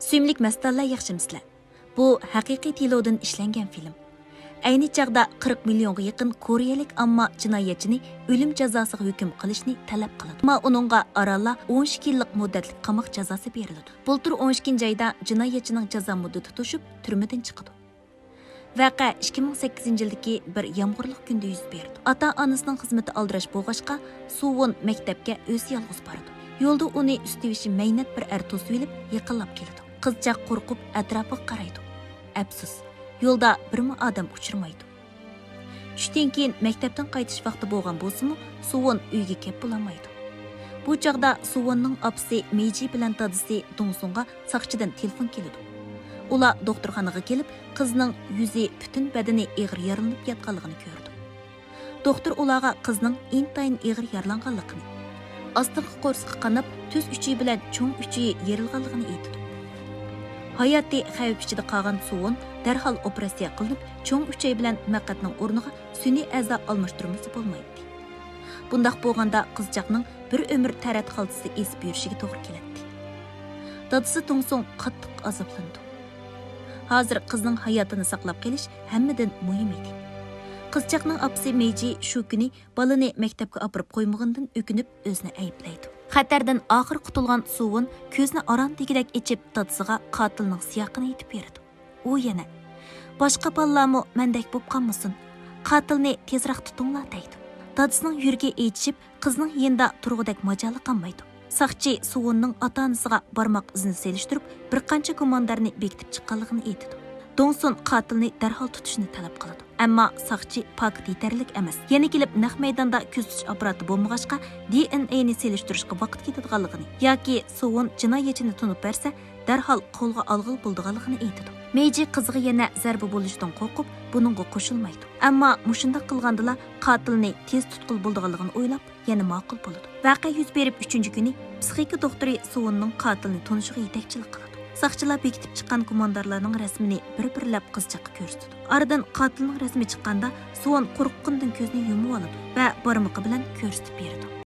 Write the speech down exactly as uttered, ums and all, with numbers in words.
سۆيۈملۈك مەستانلار، ياخشىمۇسىلەر؟ بۇ ھەقىقىي دېلودىن ئىشلەنگەن فىلىم. ئەينى چاغدا قىرىق مىليونغا يېقىن كورېيەلىك ئامما جىنايەتچىنى ئۆلۈم جازاسىغا ھۆكۈم قىلىشنى تەلەپ قىلىدۇ. ئەمما ئۇنىڭغا ئارانلا ئون ئىككى يىللىق مۇددەتلىك قاماق جازاسى بېرىلىدۇ. بۇلتۇر ئون ئىككىنچى ئايدا جىنايەتچىنىڭ جازا مۇددىتى توشۇپ، تۈرمىدىن چىقىدۇ. ۋەقە ئىككى مىڭ سەككىزىنچى يىلدىكى بىر يامغۇرلۇق كۈندە يۈز بېرىدۇ. ئاتا-ئانىسىنىڭ خىزمىتى ئالدىراش بولغاچقا، سۇۋون مەكتەپكە ئۆزى يالغۇز بارىدۇ. يولدا ئۇنى ئۈستىۋېشى مەينەت بىر ئەر توسۇۋېلىپ، يېقىنلاپ كېلىدۇ. قىزچاق قورقۇپ ئەتراپىغا قارايدۇ. ئەپسۇس، يولدا بىرمۇ ئادەم ئۇچرىمايدۇ. چۈشتىن كېيىن مەكتەپتىن قايتىش ۋاقتى بولغان بولسىمۇ، سۇۋون ئۆيگە كەپ بولالمايدۇ. بۇ چاغدا سۇۋوننىڭ ئاپىسى مېيجى بىلەن دادىسى دۇڭسۇڭغا ساقچىدىن تېلېفون كېلىدۇ. ئۇلار دوختۇرخانىغا كېلىپ، قىزنىڭ يۈزى، پۈتۈن بەدىنى ئېغىر يارىلىنىپ ياتقانلىقىنى كۆرىدۇ. دوختۇر ئۇلارغا قىزنىڭ ئىنتايىن ئېغىر يارىلانغانلىقىنى، ئاستىنقى قورسىقى قاناپ، تۈز ئۈچىيى بىلەن چوڭ ئۈچىيى يېرىلغانلىقىنى ئېيتىدۇ. ھاياتى خەۋپ ئىچىدە قالغان سۇۋون دەرھال ئوپېراتسىيە قىلىنىپ، چوڭ ئۈچەي بىلەن مەقئەتنىڭ ئورنىغا سۈنئىي ئەزا ئالماشتۇرمىسا بولمايتتى. بۇنداق بولغاندا قىزچاقنىڭ بىر ئۆمۈر تەرەت خالتىسى ئېزىپ يۈرۈشىگە توغرا كېلەتتى. دادىسى دۇڭسۇڭ قاتتىق ئازابلىنىدۇ. ھازىر قىزنىڭ ھاياتىنى ساقلاپ قېلىش ھەممىدىن مۇھىم ئىدى. قىزچاقنىڭ ئاپىسى مېيجى شۇ كۈنى بالىنى مەكتەپكە ئاپىرىپ قويمىغىنىدىن ئۆكۈنۈپ، ئۆزىنى ئەيىبلەيدۇ. خەتەردىن ئاخىر قۇتۇلغان سۇۋون كۆزىنى ئاران دېگۈدەك ئېچىپ، دادىسىغا قاتىلنىڭ سىياقىنى ئېيتىپ بېرىدۇ. ئۇ يەنە، «باشقا بالىلارمۇ مەندەك بوپ قالمىسۇن، قاتىلنى تېزراق تۇتۇڭلار» دەيدۇ. دادىسىنىڭ يۈرىكى ئېچىشىپ، قىزنىڭ يېنىدا تۇرغۇدەك ماجالى قالمايدۇ. ساقچى سۇۋوننىڭ ئاتا-ئانىسىغا بارماق ئىزىنى سېلىشتۇرۇپ، بىر قانچە گۇماندارنى بېكىتىپ چىققانلىقىنى ئېيتىدۇ. دۇڭسۇن قاتىلنى دەرھال تۇتۇشنى تەلەپ قىلىدۇ. ئەمما ساقچى پاكىت يېتەرلىك ئەمەس. يەنە كېلىپ نەق مەيداندا كۆزىتىش ئاپپاراتى بولمىغاچقا، دى ئېن ئېينى سېلىشتۇرۇشقا ۋاقىت كېتىدىغانلىقىنى ياكى سۇۋون جىنايەتچىنى تونۇپ بەرسە، دەرھال قولغا ئالغىلى بولىدىغانلىقىنى ئېيتىدۇ. مېيجى قىزىغا يەنە زەربە بولۇشىدىن قورقۇپ، بۇنىڭغا قوشۇلمايدۇ. ئەمما مۇشۇنداق قىلغاندىلا قاتىلنى تېز تۇتقىلى بولىدىغانلىقىنى ئويلاپ، يەنە ماقۇل بولىدۇ. ۋەقە يۈز بېرىپ ئۈچىنچى كۈنى پسىخىكا دوختۇرى سۇۋوننىڭ قاتىلنى تونۇشىغا يېتەكچىلىك قىلىدۇ. ساقچىلار بېكىتىپ چىققان گۇماندارلارنىڭ رەسىمىنى بىر-بىرلەپ قىزچاققا كۆرسىتىدۇ. ئارىدىن قاتىلنىڭ رەسىمى چىققاندا، سۇۋون قورققىنىدىن كۆزىنى يۇمۇۋالىدۇ ۋە بارمىقى بىلەن كۆرسىتىپ بېرىدۇ.